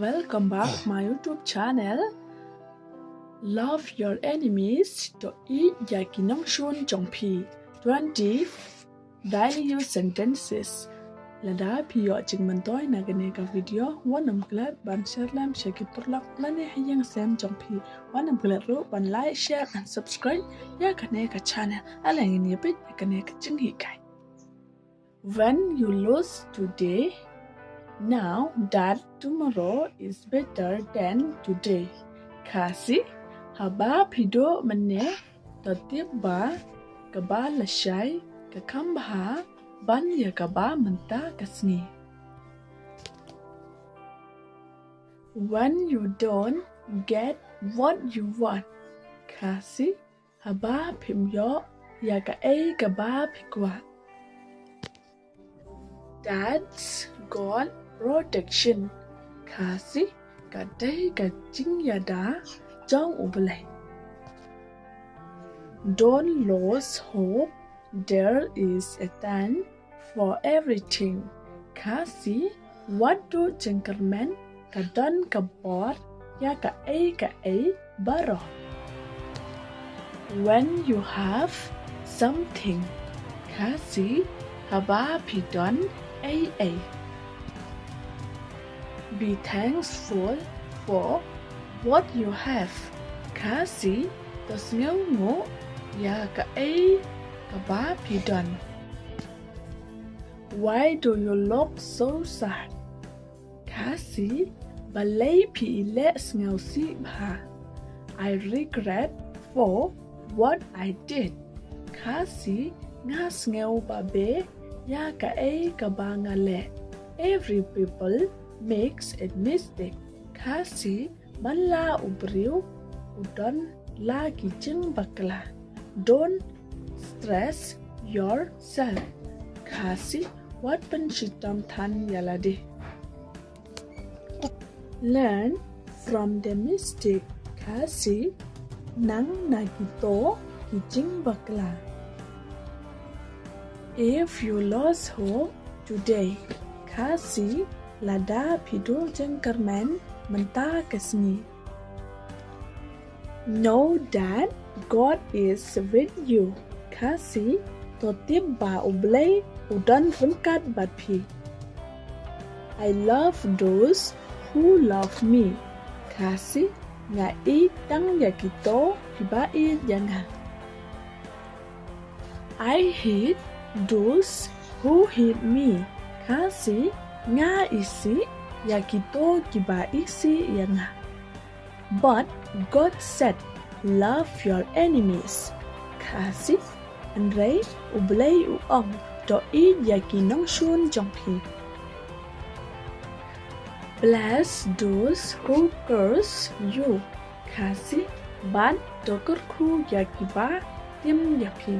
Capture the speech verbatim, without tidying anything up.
Welcome back to my YouTube channel. Love your enemies, to ïeit ïa ki nongshun jong phi. Twenty daily use sentences. Lada phi ïoh jingmyntoi na kane ka video, wat nym klet ban share lem sha ki paralok lane ha ïing sem jong phi. Wat nym klet ruh ban like, share and subscribe ïa kane ka channel. Ale ngin ïa peit ïa kane ka jinghikai. When you lose today, know that tomorrow is better than today. Khasi, haba phi duh mynne, to tip ba kaba lashai ka kham bha ban ïa kaba mynta ka sngi. When you don't get what you want, Khasi, haba phim ïoh ïa kaei kaba phi kwah. That's God protection. Khasi, ka dei ka jingïada jong U Blei. Don't lose hope. There is a time for everything. Khasi, wat duh jingkyrmen, ka don ka bor ïa kaei kaei baroh. When you have something, Khasi, haba phi don ei ei. Be thankful for what you have. Khasi, to sngewnguh ïa kaei kaba phi don. Why do you look so sad? Khasi, balei phi i leh sngewsih bha? I regret for what I did. Khasi, nga sngew babe ïa kaei kaba nga leh. Every people makes a mistake. Khasi, man la u briew u don la ki jingbakla. Don't stress yourself. Khasi, wat pynshitom than ïa lade. Learn from the mistake. Khasi, nang na kito ki jingbakla. If you lost hope today, Khasi, lada phi duh jingkyrmen mynta ka sngi. Know that God is with you. Khasi, to tip ba U Blei u don ryngkat bad phi. I love those who love me. Khasi, nga ïeit tang ïa kito kiba ïeit ïa nga. I hate those who hate me. Khasi, nga isih ïa kito kiba isih ïa nga. But God said, love your enemies. Khasi, hynrei U Blei u ong, to ïeit ïa ki nongshun jong phi. Bless those who curse you. Khasi, bad to kyrkhu ïa kiba tim ïa phi.